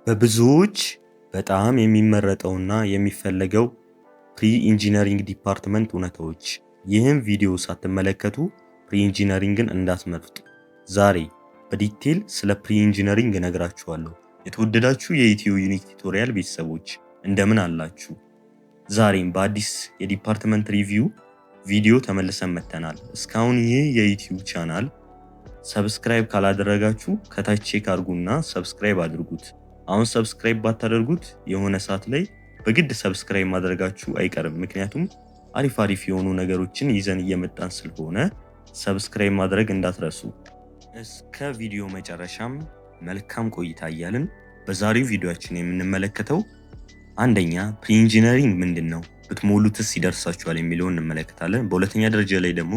በብዙዎች በጣም የሚመረጠውና የሚፈለገው pre engineering department እውነታዎች። ይህም ቪዲዮ ሳትመለከቱ pre engineering ን እንዳትመርጡ። ዛሬ በ detail ስለ pre engineering እነግራችኋለሁ። የተወደዳችሁ የኢትዮ ዩኒክ ቱቶሪያል ቤተሰቦች፣ እንደምን አላችሁ? ዛሬም በአዲስ የ department review ቪዲዮ ተመልሰን መጥተናል። እስካሁን ይህ የ YouTube channel subscribe ካላደረጋችሁ ከታች check አድርጉና subscribe አድርጉት። አሁን subscribe ባታደርጉት የሆነ ሰዓት ላይ በግድ subscribe ማድረጋችሁ አይቀርም። ምክንያቱም አሪፍ አሪፍ የሆኑ ነገሮችን ይዘን እየመጣን ስለሆነ subscribe ማድረግ እንዳትረሱ። እስከ ቪዲዮ መጨረሻም መልካም ቆይታ እያልን በዛሬው ቪዲዮአችን የምንመለከተው አንደኛ pre engineering ምንድን ነው፣ ብትሞሉትስ ይደርሳችኋል የሚለውን እንመለከታለን። በሁለተኛ ደረጃ ላይ ደግሞ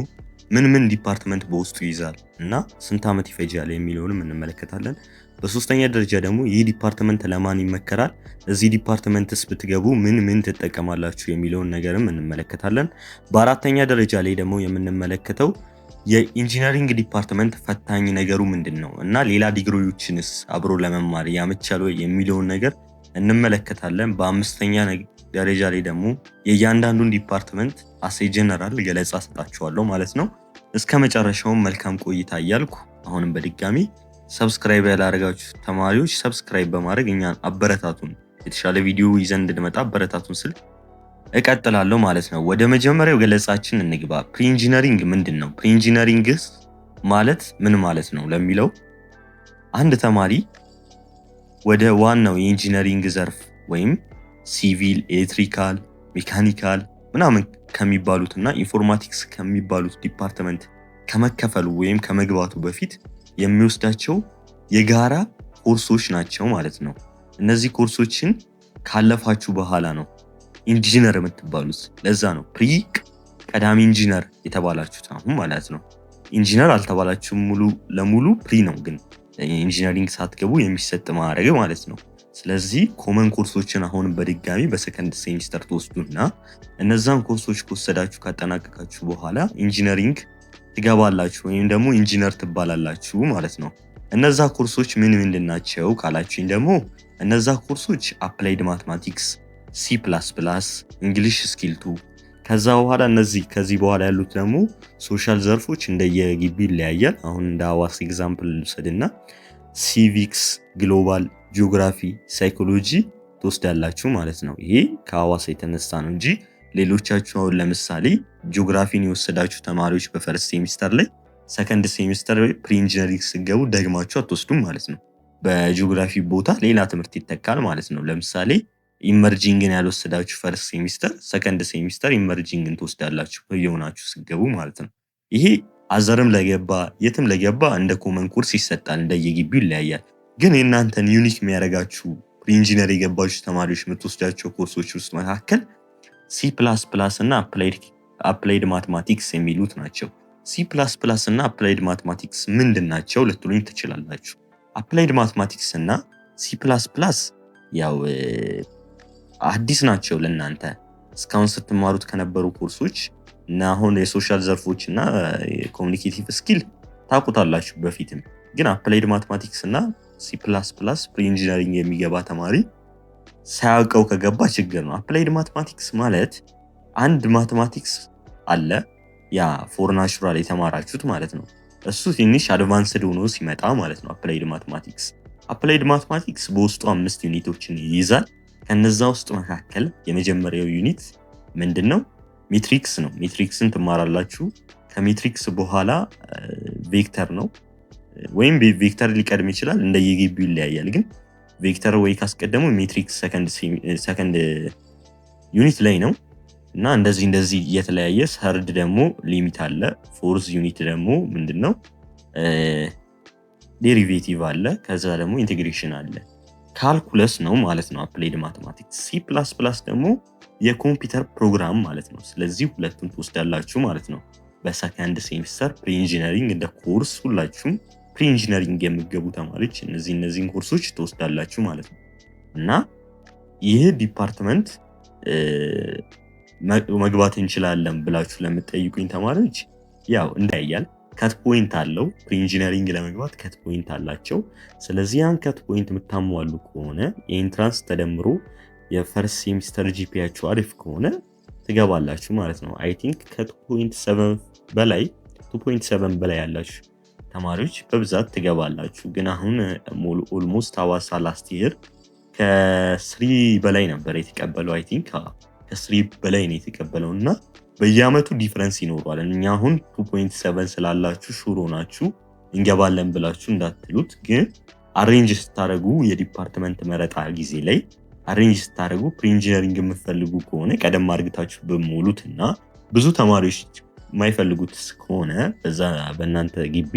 ምን ምን department በውስጡ ይይዛል እና ስንት ዓመት ይፈጃል የሚለውንም እንመለከታለን። በሶስተኛ ደረጃ ደግሞ ይህ department ለማን ይመከራል፣ እዚህ department ስ ብትገቡ ምን ምን ትጠቀማላችሁ የሚለውን ነገርም እንመለከታለን። በአራተኛ ደረጃ ላይ ደግሞ የምንመለከተው የ engineering department ፈታኝ ነገሩ ምንድን ነው እና ሌላ ዲግሪዎችንስ አብሮ ለመማር ያመቻል ወይ የሚለውን ነገር እንመለከታለን። በአምስተኛ ደረጃ ላይ ደግሞ የእያንዳንዱን department as a general ገለጻ ሰጣችኋለሁ ማለት ነው። እስከ መጨረሻውም መልካም ቆይታ እያልኩ አሁንም በድጋሚ subscribe ያላደረጋችሁ ተማሪዎች subscribe በማድረግ እኛን አበረታቱን፣ የተሻለ ቪዲዮ ይዘን እንድንመጣ አበረታቱን ስል እቀጥላለሁ ማለት ነው። ወደ መጀመሪያው ገለጻችን እንግባ። Pre engineering ምንድን ነው? Pre engineering ስ ማለት ምን ማለት ነው ለሚለው፣ አንድ ተማሪ ወደ ዋናው የ engineering ዘርፍ ወይም civil፣ electrical፣ mechanical ምናምን ከሚባሉት እና informatics ከሚባሉት department ከመከፈሉ ወይም ከመግባቱ በፊት የሚወስዳቸው የጋራ ኮርሶች ናቸው ማለት ነው። እነዚህ ኮርሶችን ካለፋችሁ በኋላ ነው ኢንጂነር የምትባሉት። ለዛ ነው pre ቀዳሚ ኢንጂነር የተባላችሁት አሁን ማለት ነው። ኢንጂነር አልተባላችሁም፣ ሙሉ ለሙሉ pre ነው፣ ግን engineering ሳትገቡ የሚሰጥ ማዕረግ ማለት ነው። ስለዚህ common ኮርሶችን አሁንም በድጋሚ በ second semester ትወስዱና እነዛን ኮርሶች ከወሰዳችሁ፣ ካጠናቀቃችሁ በኋላ engineering ትገባላችሁ ወይም ደግሞ ኢንጂነር ትባላላችሁ ማለት ነው። እነዛ ኮርሶች ምን ምንድን ናቸው ካላችሁኝ ደግሞ እነዛ ኮርሶች applied mathematics፣ C++፣ English skill 2፣ ከዛ በኋላ እነዚህ ከዚህ በኋላ ያሉት ደግሞ social ዘርፎች እንደየግቢው ይለያያል። አሁን እንደ ሐዋሳ example ልውሰድና civics፣ global፣ geography፣ psychology ትወስዳላችሁ ማለት ነው። ይሄ ከሐዋሳ የተነሳ ነው እንጂ ሌሎቻችሁ አሁን ለምሳሌ ጂኦግራፊን የወሰዳችሁ ተማሪዎች በ first semester ላይ second semester pre engineering ስትገቡ ደግማችሁ አትወስዱም ማለት ነው። በጂኦግራፊ ቦታ ሌላ ትምህርት ይተካል ማለት ነው። ለምሳሌ emerging ን ያልወሰዳችሁ first semester፣ second semester emerging ን ትወስዳላችሁ የሆናችሁ ስትገቡ ማለት ነው። ይሄ other ም ለገባ የትም ለገባ እንደ common course ይሰጣል፣ እንደየግቢው ይለያያል። ግን የእናንተን unique የሚያደርጋችሁ pre engineer የገባችሁ ተማሪዎች የምትወስዳቸው ኮርሶች ውስጥ መካከል C++ እና applied mathematics የሚሉት ናቸው። C++ እና applied mathematics ምንድን ናቸው ልትሉኝ ትችላላችሁ። Applied mathematics እና C++ ያው አዲስ ናቸው ለእናንተ። እስካሁን ስትማሩት ከነበሩ ኮርሶች እና አሁን የ social ዘርፎች እና የ communicative skill ታውቁታላችሁ በፊትም፣ ግን applied mathematics እና C++ pre engineering የሚገባ ተማሪ ሳያውቀው ከገባ ችግር ነው። Applied mathematics ማለት አንድ mathematics አለ፣ ያ four natural የተማራችሁት ማለት ነው። እሱ ትንሽ advanced ሆኖ ሲመጣ ማለት ነው። Applied mathematics። Applied mathematics በውስጡ አምስት unit ኦችን ይይዛል። ከነዛ ውስጥ መካከል የመጀመሪያው unit ምንድን ነው? Matrix ነው። Matrix ን ትማራላችሁ። ከ matrix በኋላ vector ነው፣ ወይም vector ሊቀድም ይችላል፣ እንደየግቢው ይለያያል። ግን vector ወይ ካስቀደሙ matrix second unit ላይ ነው እና እንደዚህ እንደዚህ እየተለያየ third ደግሞ limit አለ። Fourth unit ደግሞ ምንድን ነው? Derivative አለ። ከዛ ደግሞ integration አለ። Calculus ነው ማለት ነው applied mathematics። C++ ደግሞ የኮምፒውተር ፕሮግራም ማለት ነው። ስለዚህ ሁለቱን ትወስዳላችሁ ማለት ነው። በ second semester pre engineering እንደ ኮርስ ሁላችሁም pre engineering የምትገቡ ተማሪዎች እነዚህን ኮርሶች ትወስዳላችሁ ማለት ነው። እና ይህ department መግባት እንችላለን ብላችሁ ለምትጠይቁኝ ተማሪዎች ያው እንዳያል Cut point አለው። Pre engineering ለመግባት cut point አላቸው። ስለዚህ ያን cut point የምታሟሉ ከሆነ፣ የ entrance ተደምሮ የ first semester GPA ያችሁ አሪፍ ከሆነ ትገባላችሁ ማለት ነው። I think ከ2.7 በላይ፣ 2.7 በላይ ያላችሁ ተማሪዎች በብዛት ትገባላችሁ። ግን አሁን almost ሐዋሳ last year ከ 3 በላይ ነበር የተቀበለው። I think ከ 3 በላይ ነው የተቀበለው እና በየአመቱ difference ይኖረዋል። እኛ አሁን 2.7 ስላላችሁ sure ናችሁ እንገባለን ብላችሁ እንዳትሉት። ግን arrange ስታደርጉ፣ የ department መረጣ ጊዜ ላይ arrange ስታደርጉ፣ pre engineering የምትፈልጉ ከሆነ ቀደም አድርግታችሁ ብትሞሉት እና ብዙ ተማሪዎች የማይፈልጉት ከሆነ በዛ በእናንተ ግቢ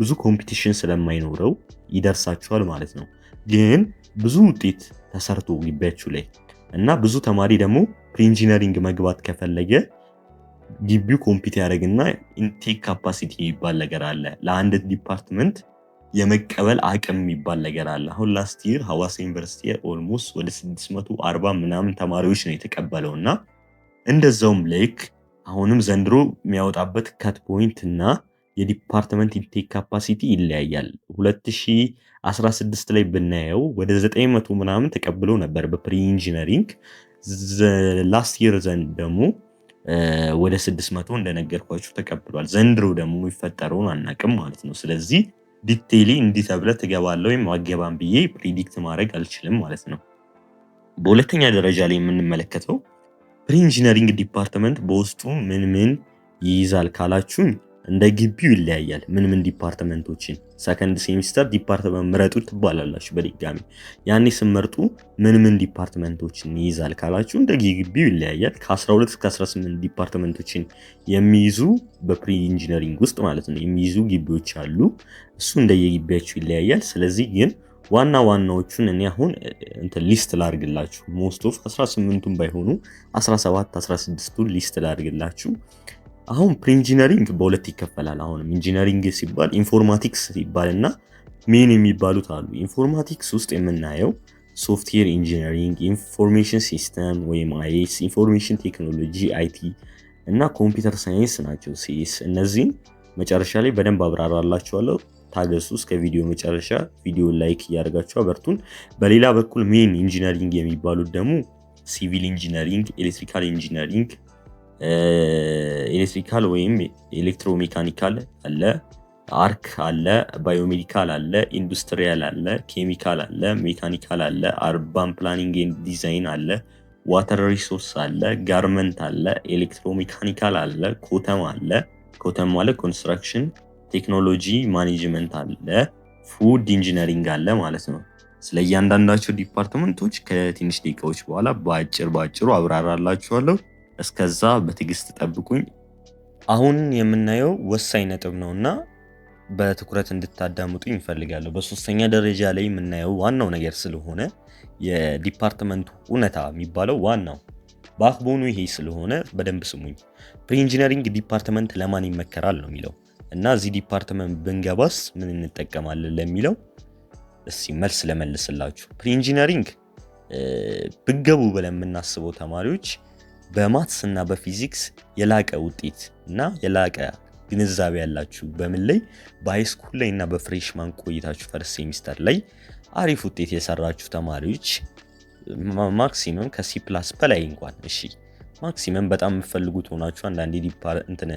ብዙ competition ስለማይኖረው ይደርሳችኋል ማለት ነው። ግን ብዙ ውጤት ተሰርቶ ግቢያችሁ ላይ እና ብዙ ተማሪ ደግሞ pre engineering መግባት ከፈለገ ግቢው compete ያደርግና intake capacity የሚባል ነገር አለ። ለአንድ department የመቀበል አቅም የሚባል ነገር አለ። አሁን last year ሐዋሳ ዩኒቨርሲቲ almost ወደ 640 ምናምን ተማሪዎች ነው የተቀበለው እና እንደዛውም ልክ አሁንም ዘንድሮ የሚያወጣበት cut point እና የ department intake capacity ይለያያል። 2016 ላይ ብናየው ወደ 900 ምናምን ተቀብሎ ነበር በ pre engineering። Last year ዘንድ ደግሞ ወደ 600 እንደነገርኳችሁ ተቀብሏል። ዘንድሮ ደግሞ የሚፈጠረውን አናቅም ማለት ነው። ስለዚህ detaily እንዲህ ተብለህ ትገባለህ ወይም አገባም ብዬ predict ማድረግ አልችልም ማለት ነው። በሁለተኛ ደረጃ ላይ የምንመለከተው pre engineering department በውስጡ ምን ምን ይይዛል ካላችሁኝ እንደ ግቢው ይለያያል። ምን ምን department ኦችን second semester department ምረጡ ትባላላችሁ በድጋሚ። ያኔ ስትመርጡ ምን ምን department ኦችን ይይዛል ካላችሁ እንደ ግቢው ይለያያል። ከ12 እስከ 18 department ኦችን የሚይዙ፣ በ pre engineering ውስጥ ማለት ነው፣ የሚይዙ ግቢዎች አሉ። እሱ እንደየግቢያችሁ ይለያያል። ስለዚህ ግን ዋና ዋናዎቹን እኔ አሁን እንትን list ላድርግላችሁ። Most of 18ቱን ባይሆኑ 17 16ቱን list ላድርግላችሁ። አሁን pre engineering በሁለት ይከፈላል። አሁንም engineering ሲባል informatics ሲባልና main የሚባሉት አሉ። Informatics ውስጥ የምናየው software engineering፣ information system ወይም IS፣ information technology IT እና computer science ናቸው፣ CS። እነዚህን መጨረሻ ላይ በደንብ አብራራላችኋለሁ። ታገሱ እስከ ቪዲዮ መጨረሻ። ቪዲዮ like እያደረጋችሁ አበርቱን። በሌላ በኩል main engineering የሚባሉት ደግሞ civil engineering፣ electrical engineering፣ electrical ወይም electromechanical አለ፣ arch አለ፣ biomedical አለ፣ industrial አለ፣ ኬሚካል አለ፣ mechanical አለ፣ urban planning and design አለ፣ water resource አለ፣ garment አለ፣ electromechanical አለ፣ COTM አለ። COTM ማለት construction technology management አለ፣ food engineering አለ ማለት ነው። ስለ እያንዳንዳቸው department ኦች ከትንሽ ደቂቃዎች በኋላ በአጭር በአጭሩ አብራራላችኋለሁ። እስከዛ በትዕግስት ጠብቁኝ። አሁን የምናየው ወሳኝ ነጥብ ነው እና በትኩረት እንድታዳምጡኝ እፈልጋለሁ። በሶስተኛ ደረጃ ላይ የምናየው ዋናው ነገር ስለሆነ፣ የ department ኡ እውነታ የሚባለው ዋናው backbone ኑ ይሄ ስለሆነ በደንብ ስሙኝ። Pre engineering department ለማን ይመከራል ነው የሚለው እና እዚህ department ብንገባስ ምን እንጠቀማለን ለሚለው እስቲ መልስ ልመልስላችሁ። Pre engineering ብትገቡ ብለን የምናስበው ተማሪዎች በ maths እና በፊዚክስ የላቀ ውጤት እና የላቀ ግንዛቤ ያላችሁ፣ በምን ላይ፣ በ high school ላይ እና በ freshman ቆይታችሁ first semester ላይ አሪፍ ውጤት የሰራችሁ ተማሪዎች፣ maximum ከ C plus በላይ እንኳን፣ እሺ maximum በጣም የምትፈልጉት ሆናችሁ አንዳንዴ እንትን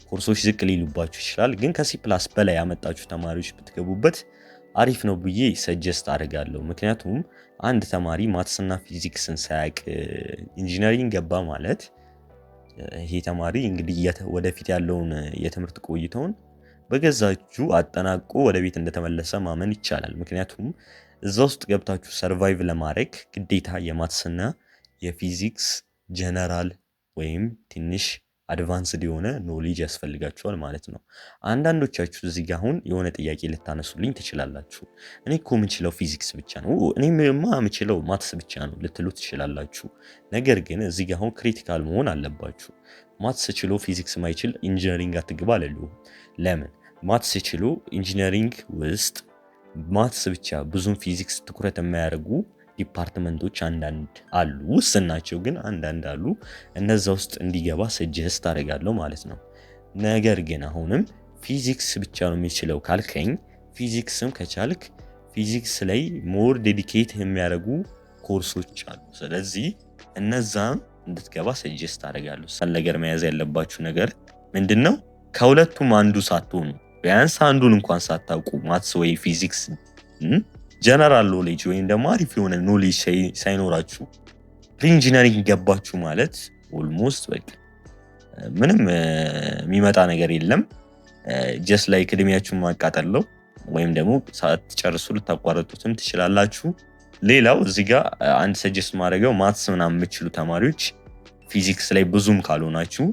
ኮርሶች ዝቅ ሊሉባችሁ ይችላል። ግን ከ C plus በላይ ያመጣችሁ ተማሪዎች ብትገቡበት አሪፍ ነው ብዬ suggest አደርጋለሁ። ምክንያቱም አንድ ተማሪ maths ና ፊዚክስን ሳያቅ engineering ገባ ማለት ይሄ ተማሪ እንግዲህ ወደፊት ያለውን የትምህርት ቆይታውን በገዛ እጁ አጠናቆ ወደ ቤት እንደተመለሰ ማመን ይቻላል። ምክንያቱም እዛ ውስጥ ገብታችሁ survive ለማድረግ ግዴታ የ maths ና የፊዚክስ ጀነራል ወይም ትንሽ advanced የሆነ knowledge ያስፈልጋችኋል ማለት ነው። አንዳንዶቻችሁ እዚህ ጋ አሁን የሆነ ጥያቄ ልታነሱልኝ ትችላላችሁ። እኔ እኮ የምችለው ፊዚክስ ብቻ ነው፣ እኔማ የምችለው maths ብቻ ነው ልትሉ ትችላላችሁ። ነገር ግን እዚህ ጋ አሁን critical መሆን አለባችሁ። Maths ችሎ ፊዚክስ ማይችል engineering አትግባ አልልም። ለምን? Maths ችሎ engineering ውስጥ maths ብቻ ብዙም ፊዚክስ ትኩረት የማያደርጉ department ኦች አንዳንድ አሉ። ውስን ናቸው፣ ግን አንዳንድ አሉ። እነዛ ውስጥ እንዲገባ suggest አደርጋለሁ ማለት ነው። ነገር ግን አሁንም ፊዚክስ ብቻ ነው የሚችለው ካልከኝ፣ ፊዚክስም ከቻልክ ፊዚክስ ላይ more dedicate የሚያደርጉ ኮርሶች አሉ። ስለዚህ እነዛም እንድትገባ suggest አደርጋለሁ። ነገር መያዝ ያለባችሁ ነገር ምንድን ነው? ከሁለቱም አንዱ ሳትሆኑ፣ ቢያንስ አንዱን እንኳን ሳታውቁ፣ maths ወይ ፊዚክስ general knowledge ወይም ደግሞ አሪፍ የሆነ knowledge ሳይኖራችሁ pre engineering ገባችሁ ማለት almost በቃ ምንም የሚመጣ ነገር የለም። Just like እድሜያችሁን ማቃጠል ነው፣ ወይም ደግሞ ሳትጨርሱ ልታቋረጡትም ትችላላችሁ። ሌላው እዚህ ጋር አንድ suggest ማድረገው፣ maths ምናምን የምትችሉ ተማሪዎች ፊዚክስ ላይ ብዙም ካልሆናችሁ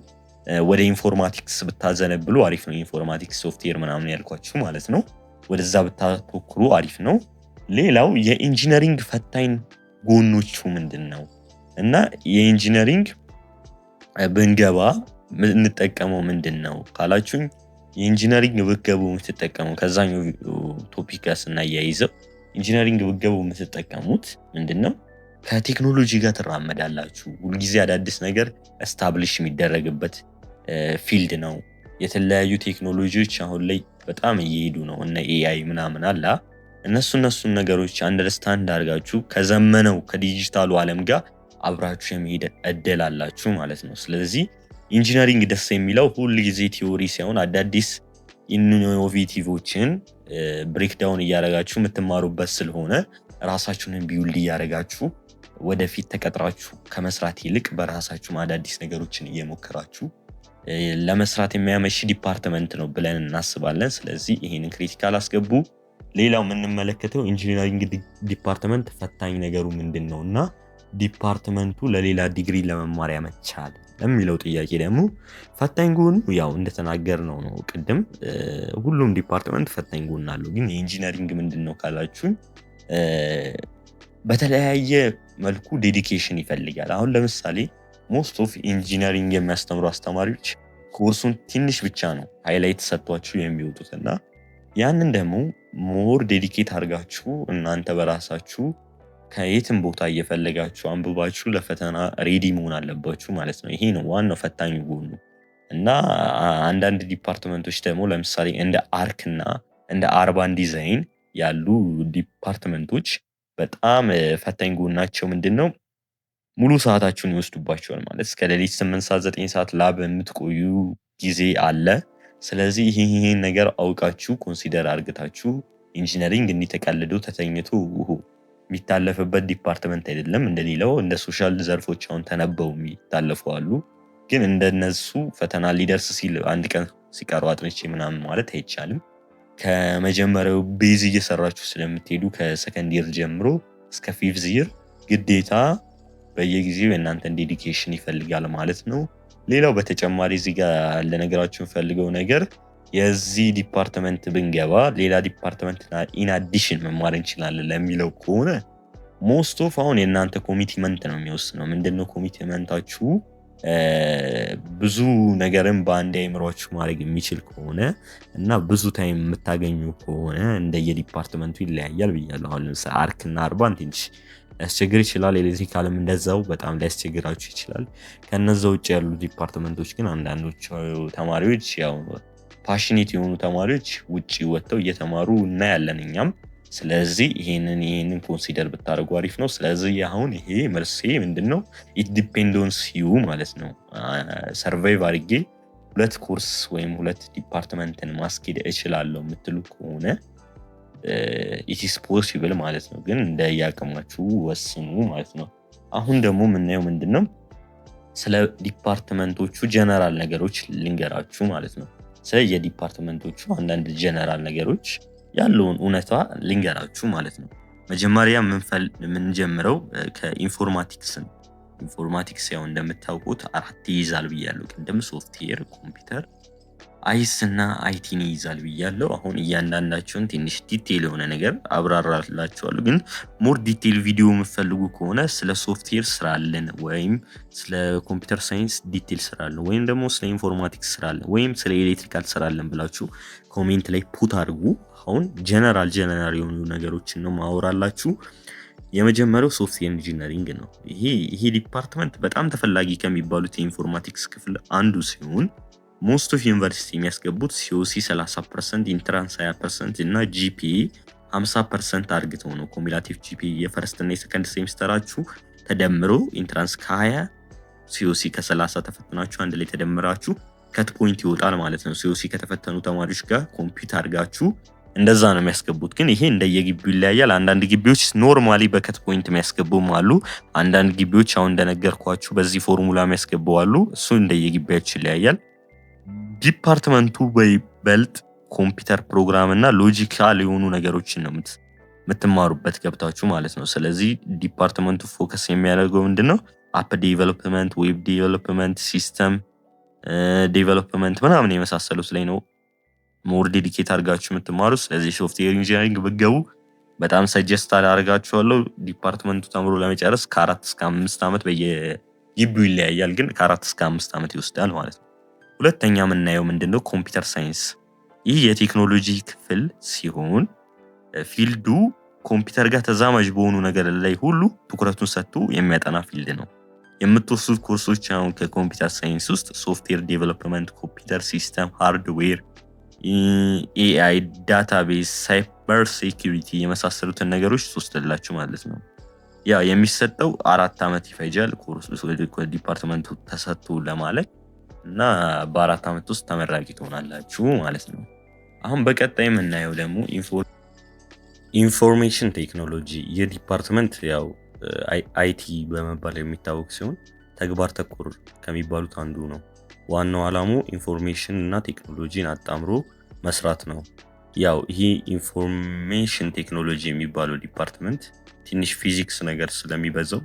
ወደ informatics ብታዘነብሉ አሪፍ ነው። Informatics software ምናምን ያልኳችሁ ማለት ነው። ወደዛ ብታተኩሩ አሪፍ ነው። ሌላው የ engineering ፈታኝ ጎኖቹ ምንድን ነው እና የ engineering ብንገባ የምንጠቀመው ምንድን ነው ካላችሁኝ፣ የ engineering ብትገቡ የምትጠቀመው፣ ከዛኛው topic ጋር ስናያይዘው፣ engineering ብትገቡ የምትጠቀሙት ምንድን ነው? ከቴክኖሎጂ ጋር ትራመዳላችሁ። ሁልጊዜ አዳዲስ ነገር establish የሚደረግበት field ነው። የተለያዩ ቴክኖሎጂዎች አሁን ላይ በጣም እየሄዱ ነው። እነ AI ምናምን አላ እነሱን ነገሮች understand አድርጋችሁ ከዘመነው ከዲጂታሉ ዓለም ጋር አብራችሁ የመሄድ እድል አላችሁ ማለት ነው። ስለዚህ engineering ደስ የሚለው ሁል ጊዜ theory ሳይሆን አዳዲስ innovative ኦችን breakdown እያደረጋችሁ የምትማሩበት ስለሆነ፣ ራሳችሁን build እያደረጋችሁ ወደፊት ተቀጥራችሁ ከመስራት ይልቅ በራሳችሁ አዳዲስ ነገሮችን እየሞከራችሁ ለመስራት የሚያመች department ነው ብለን እናስባለን። ስለዚህ ይሄንን critical አስገቡ። ሌላው የምንመለከተው engineering department ፈታኝ ነገሩ ምንድን ነው እና department ኡ ለሌላ ዲግሪ ለመማር ያመቻል ለሚለው ጥያቄ ደግሞ፣ ፈታኝ ጎኑ ያው እንደተናገርነው ነው ቅድም፣ ሁሉም department ፈታኝ ጎን አለው። ግን የ engineering ምንድን ነው ካላችሁ፣ በተለያየ መልኩ dedication ይፈልጋል። አሁን ለምሳሌ most of engineering የሚያስተምሩ አስተማሪዎች ኮርሱን ትንሽ ብቻ ነው highlight ሰጥቷችሁ የሚወጡት፣ እና ያንን ደግሞ more dedicate አድርጋችሁ እናንተ በራሳችሁ ከየትም ቦታ እየፈለጋችሁ አንብባችሁ ለፈተና ready መሆን አለባችሁ ማለት ነው። ይሄ ነው ዋናው ፈታኝ ጎኑ። እና አንዳንድ department ኦች ደግሞ ለምሳሌ እንደ arch እና እንደ urban design ያሉ department ኦች በጣም ፈታኝ ጎናቸው ምንድን ነው? ሙሉ ሰዓታችሁን ይወስዱባችኋል፣ ማለት እስከ ሌሊት 8 ሰዓት 9 ሰዓት lab የምትቆዩ ጊዜ አለ። ስለዚህ ይህን ነገር አውቃችሁ consider አርግታችሁ፣ engineering እንዲህ ተቀልዶ ተተኝቶ የሚታለፍበት department አይደለም። እንደሌላው እንደ social ዘርፎች አሁን ተነበው የሚታለፉ አሉ። ግን እንደነሱ ፈተና ሊደርስ ሲል አንድ ቀን ሲቀሩ አጥንቼ ምናምን ማለት አይቻልም። ከመጀመሪያው base እየሰራችሁ ስለምትሄዱ ከ second year ጀምሮ እስከ fifth year ግዴታ በየጊዜው የእናንተን dedication ይፈልጋል ማለት ነው። ሌላው በተጨማሪ እዚህ ጋር ልነግራችሁ የምፈልገው ነገር፣ የዚህ department ብንገባ ሌላ department in addition መማር እንችላለን ለሚለው ከሆነ፣ most of አሁን የእናንተ commitment ነው የሚወስነው። ምንድነው commitment ኣችሁ? ብዙ ነገርን በአንድ አይምሯችሁ ማድረግ የሚችል ከሆነ እና ብዙ time የምታገኙ ከሆነ፣ እንደየ department ኡ ይለያያል ብያለሁ። አሁን ለምሳሌ arch እና urban ትንሽ ሊያስቸግር ይችላል። Electrical ም እንደዛው በጣም ሊያስቸግራችሁ ይችላል። ከነዛ ውጭ ያሉ department ኦች ግን አንዳንዶቹ ተማሪዎች፣ ያው passionate የሆኑ ተማሪዎች ውጭ ወጥተው እየተማሩ እናያለን እኛም። ስለዚህ ይሄንን consider ብታደርጉ አሪፍ ነው። ስለዚህ አሁን ይሄ መልሴ ምንድን ነው? It depend on you ማለት ነው። Survive አድርጌ ሁለት ኮርስ ወይም ሁለት department ን ማስኬድ እችላለሁ የምትሉ ከሆነ it's possible ማለት ነው። ግን እንደ ያቅማችሁ ወስኑ ማለት ነው። አሁን ደግሞ የምናየው ምንድን ነው? ስለ department ኦቹ ጀነራል ነገሮች ልንገራችሁ ማለት ነው። ስለ የ department ኦቹ አንዳንድ ጀነራል ነገሮች ያለውን እውነታ ልንገራችሁ ማለት ነው። መጀመሪያ የምንጀምረው ከ informatics ነው። Informatics ያው እንደምታውቁት አራት ይይዛል ብያለሁ ቅድም፣ software፣ computer፣ IS እና IT ን ይይዛል ብያለሁ። አሁን እያንዳንዳቸውን ትንሽ detail የሆነ ነገር አብራራላችኋለሁ። ግን more detail ቪዲዮ የምትፈልጉ ከሆነ ስለ ሶፍትዌር ስራለን፣ ወይም ስለ computer science detail ስራለን፣ ወይም ደግሞ ስለ informatics ስራለን፣ ወይም ስለ electrical ስራለን ብላችሁ comment ላይ put አድርጉ። አሁን general general የሆኑ ነገሮችን ነው ማወራላችሁ። የመጀመሪያው software engineering ነው። ይሄ department በጣም ተፈላጊ ከሚባሉት የ informatics ክፍል አንዱ ሲሆን Most of ዩኒቨርሲቲ የሚያስገቡት COC 30%፣ entrance 20% እና GPA 50% አድርገው ነው። Cumulative GPA የ first እና የ second semester ኣችሁ ተደምሮ፣ entrance ከ20፣ COC ከ30 ተፈትናችሁ አንድ ላይ ተደምራችሁ cut point ይወጣል ማለት ነው። COC ከተፈተኑ ተማሪዎች ጋር compete አድርጋችሁ እንደዛ ነው የሚያስገቡት። ግን ይሄ እንደየግቢው ይለያያል። አንዳንድ ግቢዎች normally በ cut point የሚያስገቡም አሉ። አንዳንድ ግቢዎች አሁን እንደነገርኳችሁ በዚህ ፎርሙላ የሚያስገቡ አሉ። እሱ እንደየግቢያችሁ ይለያያል። Department ኡ በይበልጥ computer program እና logical የሆኑ ነገሮችን ነው የምትማሩበት ገብታችሁ ማለት ነው። ስለዚህ department ኡ focus የሚያደርገው ምንድን ነው? App development፣ web development፣ system development ምናምን የመሳሰሉት ላይ ነው more dedicate አድርጋችሁ የምትማሩት። ስለዚህ software engineering ብትገቡ በጣም suggest አደርጋችኋለሁ። Department ኡ ተምሮ ለመጨረስ ከ4 እስከ 5 ዓመት፣ በየግቢው ይለያያል፣ ግን ከ4 እስከ 5 ዓመት ይወስዳል ማለት ነው። ሁለተኛ የምናየው ምንድነው? Computer science። ይህ የቴክኖሎጂ ክፍል ሲሆን field ኡ ኮምፒውተር ጋር ተዛማጅ በሆኑ ነገር ላይ ሁሉ ትኩረቱን ሰጥቶ የሚያጠና field ነው። የምትወስዱት ኮርሶች አሁን ከ computer science ውስጥ software development፣ computer system፣ hardware፣ AI፣ database፣ cyber security የመሳሰሉትን ነገሮች ትወስዳላችሁ ማለት ነው። ያ የሚሰጠው 4 ዓመት ይፈጃል course department ኡ ተሰጥቶ ለማለቅ እና በ4 ዓመት ውስጥ ተመራቂ ትሆናላችሁ ማለት ነው። አሁን በቀጣይ የምናየው ደግሞ information technology። ይህ department ያው IT በመባል የሚታወቅ ሲሆን ተግባር ተኮር ከሚባሉት አንዱ ነው። ዋናው ዓላማው information እና ቴክኖሎጂን አጣምሮ መስራት ነው። ያው ይህ information technology የሚባለው department ትንሽ ፊዚክስ ነገር ስለሚበዛው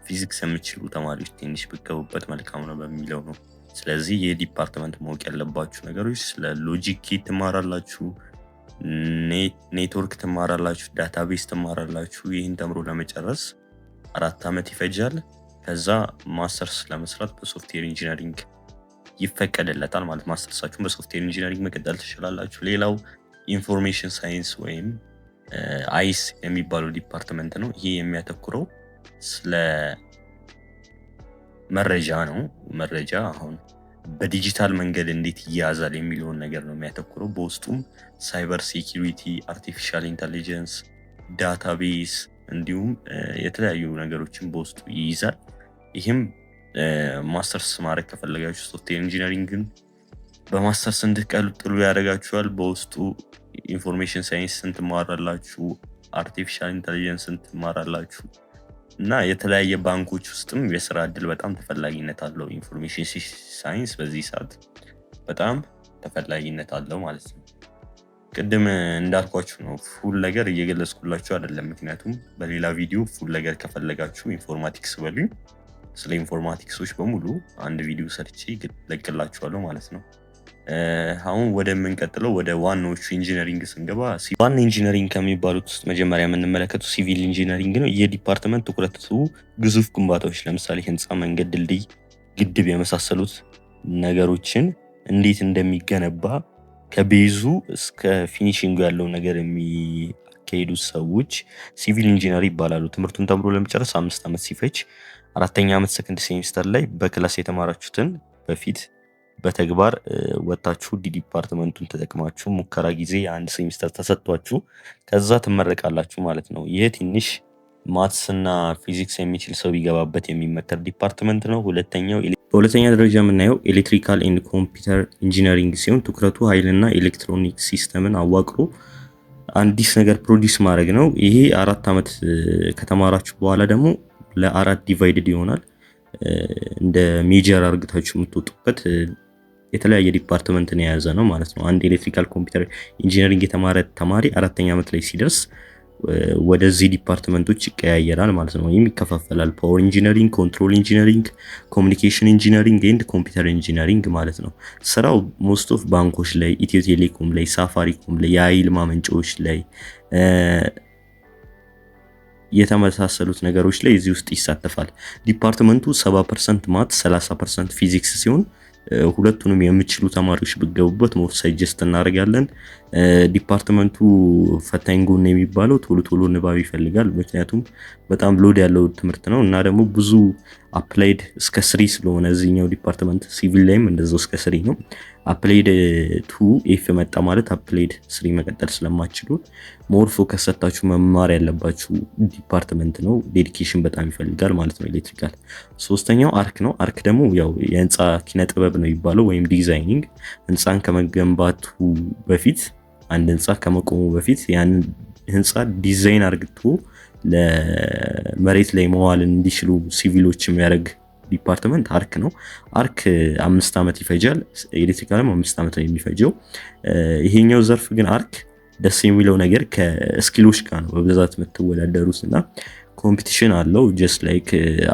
ፊዚክስ የምትችሉ ተማሪዎች ትንሽ ብትገቡበት መልካም ነው በሚለው ነው። ስለዚህ ይህ department ማወቅ ያለባችሁ ነገሮች ስለ logic ትማራላችሁ፣ ኔትወርክ ትማራላችሁ፣ database ትማራላችሁ። ይህን ተምሮ ለመጨረስ 4 ዓመት ይፈጃል። ከዛ ማስተርስ ለመስራት በ software engineering ይፈቀድለታል ማለት masters ኣችሁን በ software engineering መቀጠል ትችላላችሁ። ሌላው information science ወይም IS የሚባለው department ነው። ይሄ የሚያተኩረው ስለ መረጃ ነው። መረጃ አሁን በዲጂታል መንገድ እንዴት ይያዛል የሚለውን ነገር ነው የሚያተኩረው። በውስጡም cyber security፣ artificial intelligence፣ database እንዲሁም የተለያዩ ነገሮችን በውስጡ ይይዛል። ይህም ማስተርስ ማድረግ ከፈለጋችሁ software engineering ን በ masters እንድትቀጥሉ ያደርጋችኋል። በውስጡ information science ን ትማራላችሁ፣ artificial intelligence ን ትማራላችሁ እና የተለያየ ባንኮች ውስጥም የስራ እድል በጣም ተፈላጊነት አለው። Information science በዚህ ሰዓት በጣም ተፈላጊነት አለው ማለት ነው። ቅድም እንዳልኳችሁ ነው፣ full ነገር እየገለጽኩላችሁ አይደለም። ምክንያቱም በሌላ ቪዲዮ full ነገር ከፈለጋችሁ informatics በሉኝ። ስለ informatics ኦች በሙሉ አንድ ቪዲዮ ሰርቼ ለቅላችኋለሁ ማለት ነው። አሁን ወደምንቀጥለው ወደ ዋናዎቹ engineering ስንገባ ዋና engineering ከሚባሉት ውስጥ መጀመሪያ የምንመለከተው civil engineering ነው። ይህ department ትኩረቱ ግዙፍ ግንባታዎች ለምሳሌ ህንፃ፣ መንገድ፣ ድልድይ፣ ግድብ የመሳሰሉት ነገሮችን እንዴት እንደሚገነባ ከ base ኡ እስከ finishing ኡ ያለው ነገር የሚያካሂዱ ሰዎች civil engineer ይባላሉ። ትምህርቱን ተምሮ ለመጨረስ 5 ዓመት ሲፈጅ አራተኛ ዓመት second semester ላይ በ class የተማራችሁትን በፊት በተግባር ወጥታችሁ department ኡን ተጠቅማችሁ ሙከራ ጊዜ አንድ ሴሚስተር ተሰጥቷችሁ ከዛ ትመረቃላችሁ ማለት ነው። ይህ ትንሽ maths እና ፊዚክስ የሚችል ሰው ቢገባበት የሚመከር department ነው። ሁለተኛው በሁለተኛ ደረጃ የምናየው electrical and computer engineering ሲሆን ትኩረቱ ኃይልና electronic system ን አዋቅሮ አዲስ ነገር produce ማድረግ ነው። ይሄ 4 ዓመት ከተማራችሁ በኋላ ደግሞ ለአራት divided ይሆናል። እንደ major አርግታችሁ የምትወጡበት የተለያየ department ን የያዘ ነው ማለት ነው። አንድ electrical computer engineering የተማረ ተማሪ አራተኛ ዓመት ላይ ሲደርስ ወደዚህ department ኦች ይቀያየራል ማለት ነው፣ ወይም ይከፋፈላል። Power engineering፣ control engineering፣ communication engineering and computer engineering ማለት ነው። ስራው most of ባንኮች ላይ፣ ኢትዮ ቴሌኮም ላይ፣ ሳፋሪኮም ላይ፣ የኃይል ማመንጫዎች ላይ የተመሳሰሉት ነገሮች ላይ እዚህ ውስጥ ይሳተፋል። Department ኡ 70% math 30% ፊዚክስ ሲሆን ሁለቱንም የምትችሉ ተማሪዎች ብትገቡበት more suggest እናደርጋለን። Department ኡ ፈታኝ ጎን የሚባለው ቶሎ ቶሎ ንባብ ይፈልጋል። ምክንያቱም በጣም load ያለው ትምህርት ነው እና ደግሞ ብዙ Applied እስከ 3 ስለሆነ እዚህኛው department፣ civil ላይም እንደዛው እስከ 3 ነው። Applied 2 F መጣ ማለት applied 3 መቀጠል ስለማትችሉ more focus ሰጥታችሁ መማር ያለባችሁ department ነው። Dedication በጣም ይፈልጋል ማለት ነው electrical። ሶስተኛው arch ነው። Arch ደግሞ ያው የህንፃ ኪነ ጥበብ ነው የሚባለው ወይም designing። ህንፃን ከመገንባቱ በፊት፣ አንድ ህንፃ ከመቆሙ በፊት ያንን ህንፃ ዲዛይን አርግቶ ለመሬት ላይ መዋል እንዲችሉ ሲቪሎች የሚያደርግ department arch ነው። Arch 5 ዓመት ይፈጃል። Electrical ም 5 ዓመት ነው የሚፈጀው። ይሄኛው ዘርፍ ግን arch ደስ የሚለው ነገር ከ skill ኦች ጋር ነው በብዛት የምትወዳደሩት እና competition አለው። Just like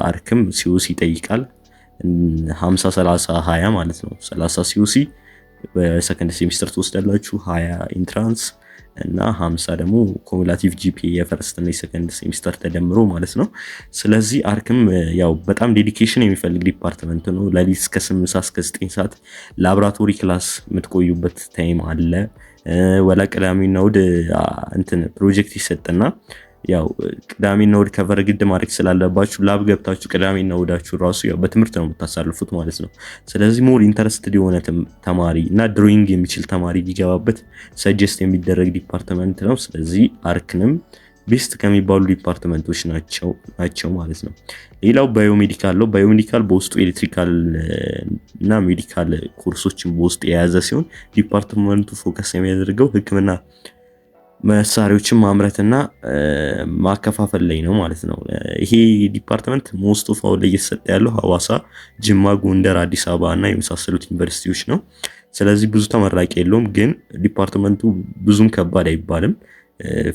arch ም COC ይጠይቃል። 50 30 20 ማለት ነው። 30 COC በ second semester ትወስዳላችሁ፣ 20 entrance እና 50 ደግሞ cumulative GPA የ first እና የ second semester ተደምሮ ማለት ነው። ስለዚህ arch ም ያው በጣም dedication የሚፈልግ department ነው። ለሊት እስከ 8 ሰዓት፣ እስከ 9 ሰዓት laboratory class የምትቆዩበት time አለ። ወላ ቅዳሜና እሑድ እንትን ፕሮጀክት ይሰጥና ያው ቅዳሜና እሑድ cover ግድ ማድረግ ስላለባችሁ lab ገብታችሁ ቅዳሜና እሑዳችሁ ራሱ ያው በትምህርት ነው የምታሳልፉት ማለት ነው። ስለዚህ more interested የሆነ ተማሪ እና drawing የሚችል ተማሪ ቢገባበት suggest የሚደረግ department ነው። ስለዚህ arch ንም best ከሚባሉ department ኦች ናቸው ማለት ነው። ሌላው biomedical ነው። Biomedical በውስጡ electrical እና medical ኮርሶችን በውስጡ የያዘ ሲሆን department ኡ focus የሚያደርገው ሕክምና መሳሪያዎችን ማምረትና ማከፋፈል ላይ ነው ማለት ነው። ይሄ department most of አሁን ላይ እየተሰጠ ያለው ሐዋሳ፣ ጅማ፣ ጎንደር፣ አዲስ አበባ እና የመሳሰሉት ዩኒቨርሲቲዎች ነው። ስለዚህ ብዙ ተመራቂ የለውም፣ ግን department ኡ ብዙም ከባድ አይባልም።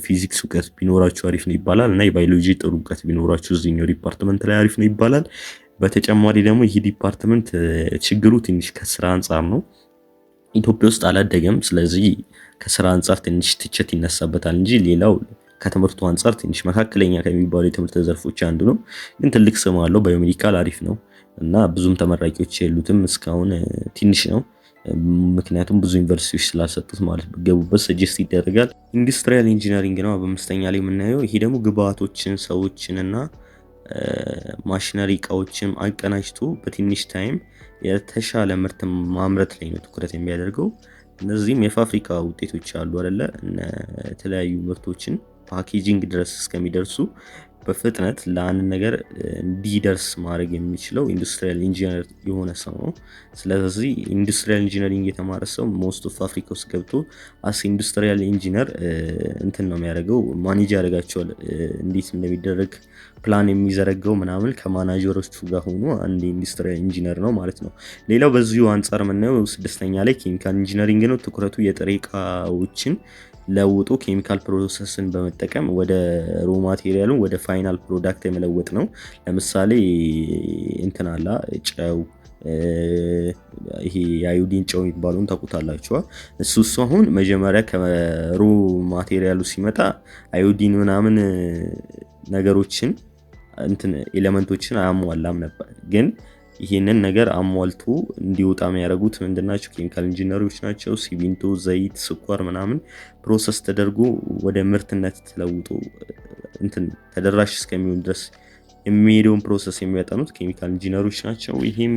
ፊዚክስ እውቀት ቢኖራችሁ አሪፍ ነው ይባላል እና የባዮሎጂ ጥሩ እውቀት ቢኖራችሁ እዚህኛው department ላይ አሪፍ ነው ይባላል። በተጨማሪ ደግሞ ይህ department ችግሩ ትንሽ ከስራ አንጻር ነው። ኢትዮጵያ ውስጥ አላደገም። ስለዚህ ከስራ አንጻር ትንሽ ትችት ይነሳበታል እንጂ ሌላው ከትምህርቱ አንጻር ትንሽ መካከለኛ ከሚባሉ የትምህርት ዘርፎች አንዱ ነው። ግን ትልቅ ስም አለው። Biomedical አሪፍ ነው እና ብዙም ተመራቂዎች የሉትም፣ እስካሁን ትንሽ ነው። ምክንያቱም ብዙ ዩኒቨርሲቲዎች ስላልሰጡት ማለት ብትገቡበት suggest ይደረጋል። Industrial engineering ነው በአምስተኛ ላይ የምናየው። ይሄ ደግሞ ግብአቶችን፣ ሰዎችን እና ማሽነሪ እቃዎችን አቀናጅቶ በትንሽ time የተሻለ ምርት ማምረት ላይ ነው ትኩረት የሚያደርገው። እነዚህም የፋብሪካ ውጤቶች አሉ አይደለ? የተለያዩ ምርቶችን packaging ድረስ እስከሚደርሱ በፍጥነት ለአንድ ነገር እንዲደርስ ማድረግ የሚችለው industrial engineer የሆነ ሰው ነው። ስለዚህ industrial engineering የተማረ ሰው most of ፋብሪካ ውስጥ ገብቶ as industrial engineer እንትን ነው የሚያደርገው፣ manage ያደርጋቸዋል። እንዴት እንደሚደረግ ፕላን የሚዘረጋው ምናምን ከማናጀሮቹ ጋር ሆኖ አንድ industrial engineer ነው ማለት ነው። ሌላው በዚሁ አንጻር የምናየው ስድስተኛ ላይ chemical engineering ነው። ትኩረቱ የጥሬ እቃዎችን ለውጦ chemical process ን በመጠቀም ወደ raw material ኡን ወደ final product የመለወጥ ነው። ለምሳሌ እንትን አላ ጨው፣ ይሄ የአዮዲን ጨው የሚባለውን ታውቁታላችኋ። እሱ አሁን መጀመሪያ ከ raw material ኡ ሲመጣ አዮዲን ምናምን ነገሮችን እንትን element ኦችን አያሟላም ነበር። ግን ይህንን ነገር አሟልቶ እንዲወጣ የሚያደርጉት ምንድናቸው? Chemical engineer ኦች ናቸው። ሲሚንቶ፣ ዘይት፣ ስኳር ምናምን process ተደርጎ ወደ ምርትነት ተለውጦ እንትን ተደራሽ እስከሚሆን ድረስ የሚሄደውን process የሚያጠኑት chemical engineer ኦች ናቸው። ይሄም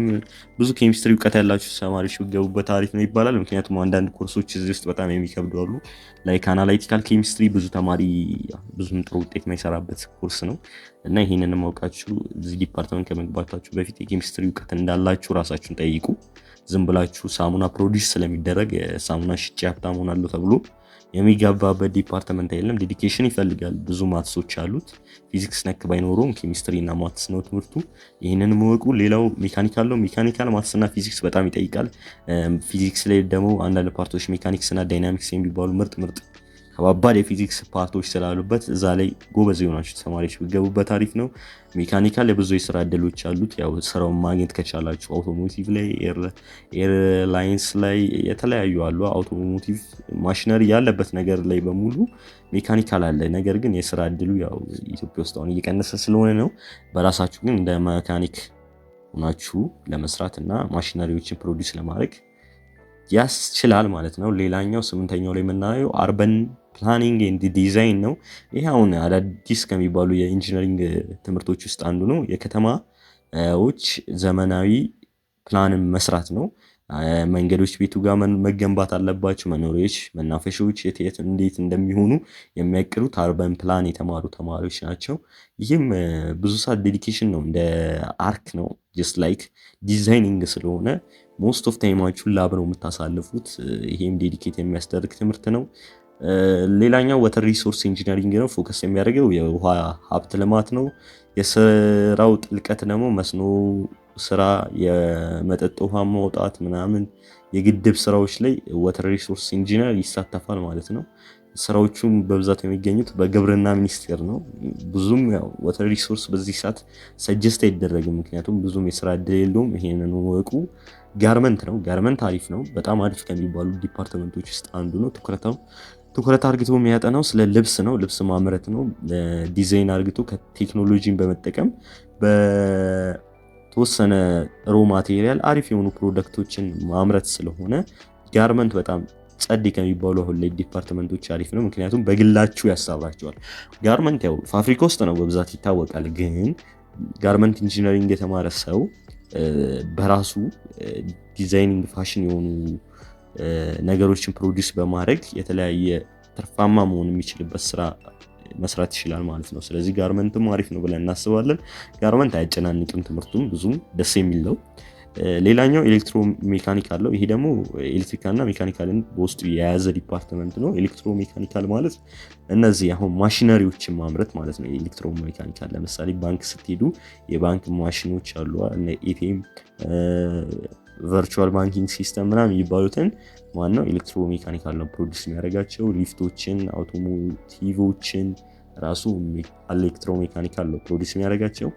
ብዙ ኬሚስትሪ እውቀት ያላችሁ ተማሪዎች ቢገቡበት አሪፍ ነው ይባላል። ምክንያቱም አንዳንድ ኮርሶች እዚህ ውስጥ በጣም የሚከብዱ አሉ። Like analytical chemistry ብዙ ተማሪ ብዙም ጥሩ ውጤት የማይሰራበት ኮርስ ነው እና ይህንን ማውቃችሁ እዚህ department ከመግባታችሁ በፊት የኬሚስትሪ እውቀት እንዳላችሁ ራሳችሁን ጠይቁ። ዝም ብላችሁ ሳሙና produce ስለሚደረግ ሳሙና ሽጬ ሀብታም ሆናለሁ ተብሎ የሚገባበት department አይደለም። Dedication ይፈልጋል። ብዙ maths ኦች አሉት። ፊዚክስ ነክ ባይኖረውም ኬሚስትሪ እና maths ነው ትምህርቱ። ይህንን እወቁ። ሌላው mechanical ነው። Mechanical maths እና ፊዚክስ በጣም ይጠይቃል። ፊዚክስ ላይ ደግሞ አንዳንድ part ኦች mechanics እና dynamics የሚባሉ ምርጥ ምርጥ ከባባድ የፊዚክስ part ኦች ስላሉበት እዛ ላይ ጎበዝ የሆናችሁ ተማሪዎች ቢገቡበት አሪፍ ነው። Mechanical የብዙ የስራ እድሎች አሉት። ያው ስራውን ማግኘት ከቻላችሁ automotive ላይ፣ airlines ላይ የተለያዩ አሉ። Automotive machinery ያለበት ነገር ላይ በሙሉ mechanical አለ። ነገር ግን የስራ እድሉ ያው ኢትዮጵያ ውስጥ አሁን እየቀነሰ ስለሆነ ነው። በራሳችሁ ግን እንደ መካኒክ ሆናችሁ ለመስራት እና machinery ዎችን produce ለማድረግ ያስችላል ማለት ነው። ሌላኛው ስምንተኛው ላይ የምናየው urban planning and design ነው። ይሄ አሁን አዳዲስ ከሚባሉ የ engineering ትምህርቶች ውስጥ አንዱ ነው። የከተማ ዎች ዘመናዊ ፕላንን መስራት ነው። መንገዶች ቤቱ ጋር መገንባት አለባቸው። መኖሪያዎች፣ መናፈሻዎች የት የት እንዴት እንደሚሆኑ የሚያቅዱት urban plan የተማሩ ተማሪዎች ናቸው። ይህም ብዙ ሰዓት dedication ነው፣ እንደ arch ነው፣ just like designing ስለሆነ most of time ኣችሁን lab ነው የምታሳልፉት። ይሄም dedicate የሚያስደርግ ትምህርት ነው። ሌላኛው water resource engineering ነው። Focus የሚያደርገው የውሃ ሀብት ልማት ነው። የስራው ጥልቀት ደግሞ መስኖ ስራ፣ የመጠጥ ውሃ ማውጣት ምናምን፣ የግድብ ስራዎች ላይ water resource engineer ይሳተፋል ማለት ነው። ስራዎቹም በብዛት የሚገኙት በግብርና ሚኒስቴር ነው። ብዙም ያው water resource በዚህ ሰዓት suggest አይደረግም፣ ምክንያቱም ብዙም የስራ እድል የለውም። ይሄንን እወቁ። Garment ነው። Garment አሪፍ ነው። በጣም አሪፍ ከሚባሉ department ኦች ውስጥ አንዱ ነው። ትኩረት አርግቶ የሚያጠናው ስለ ልብስ ነው። ልብስ ማምረት ነው። ዲዛይን አርግቶ ከቴክኖሎጂን በመጠቀም በተወሰነ raw material አሪፍ የሆኑ product ኦችን ማምረት ስለሆነ garment በጣም ጸዴ ከሚባሉ አሁን ላይ department ኦች አሪፍ ነው። ምክንያቱም በግላችሁ ያሰራችኋል። Garment ያው ፋብሪካ ውስጥ ነው በብዛት ይታወቃል። ግን garment engineering የተማረ ሰው በራሱ designing fashion የሆኑ ነገሮችን produce በማድረግ የተለያየ ትርፋማ መሆን የሚችልበት ስራ መስራት ይችላል ማለት ነው። ስለዚህ garment ም አሪፍ ነው ብለን እናስባለን። Garment አያጨናንቅም፣ ትምህርቱም ብዙም ደስ የሚል ነው። ሌላኛው electro mechanical ነው። ይሄ ደግሞ electrical እና mechanical ን በውስጡ የያዘ department ነው። Electro mechanical ማለት እነዚህ አሁን ማሽነሪዎችን ማምረት ማለት ነው። Electro mechanical ለምሳሌ ባንክ ስትሄዱ የባንክ ማሽኖች አሉ፣ ATM፣ virtual banking system ምናምን የሚባሉትን ማነው electro mechanical ነው produce የሚያደርጋቸው። ሊፍቶችን፣ automotive ኦችን ራሱ electro mechanical ነው produce የሚያደርጋቸው።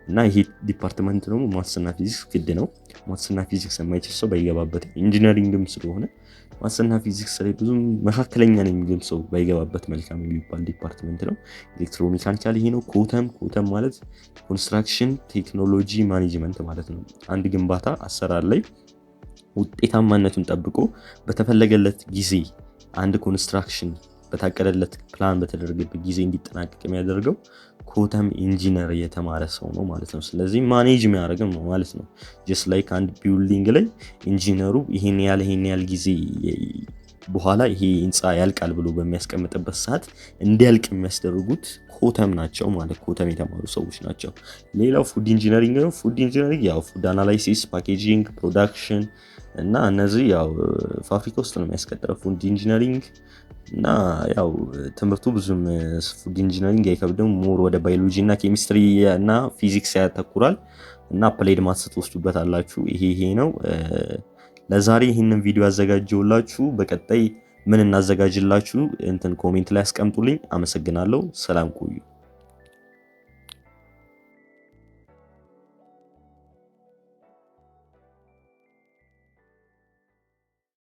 እና ይሄ department ደግሞ maths ና ፊዚክስ ግድ ነው። Maths ና ፊዚክስ የማይችል ሰው ባይገባበት፣ engineering ም ስለሆነ maths ና ፊዚክስ ላይ ብዙም መካከለኛ ነው የሚልም ሰው ባይገባበት መልካም የሚባል department ነው። Electro mechanical ይሄ ነው። COTM፣ COTM ማለት construction technology management ማለት ነው። አንድ ግንባታ አሰራር ላይ ውጤታማነቱን ጠብቆ በተፈለገለት ጊዜ አንድ construction በታቀደለት ፕላን በተደረገበት ጊዜ እንዲጠናቀቅ የሚያደርገው COTM engineer የተማረ ሰው ነው ማለት ነው። ስለዚህ manage የሚያደርገው ነው ማለት ነው። Just like አንድ building ላይ ኢንጂነሩ ይሄን ያህል ጊዜ በኋላ ይሄ ህንፃ ያልቃል ብሎ በሚያስቀምጥበት ሰዓት እንዲያልቅ የሚያስደርጉት COTM ናቸው ማለት COTM የተማሩ ሰዎች ናቸው። ሌላው food engineering ነው። Food engineering ያው food analysis፣ packaging፣ production እና እነዚህ ያው ፋብሪካ ውስጥ ነው የሚያስቀጥረው food engineering። እና ያው ትምህርቱ ብዙም food engineering አይከብድም። More ወደ ባዮሎጂ እና ኬሚስትሪ እና ፊዚክስ ያተኩራል እና applied maths ትወስዱበታላችሁ። ይሄ ነው ለዛሬ ይህንን ቪዲዮ ያዘጋጀሁላችሁ። በቀጣይ ምን እናዘጋጅላችሁ እንትን comment ላይ አስቀምጡልኝ። አመሰግናለሁ። ሰላም ቆዩ።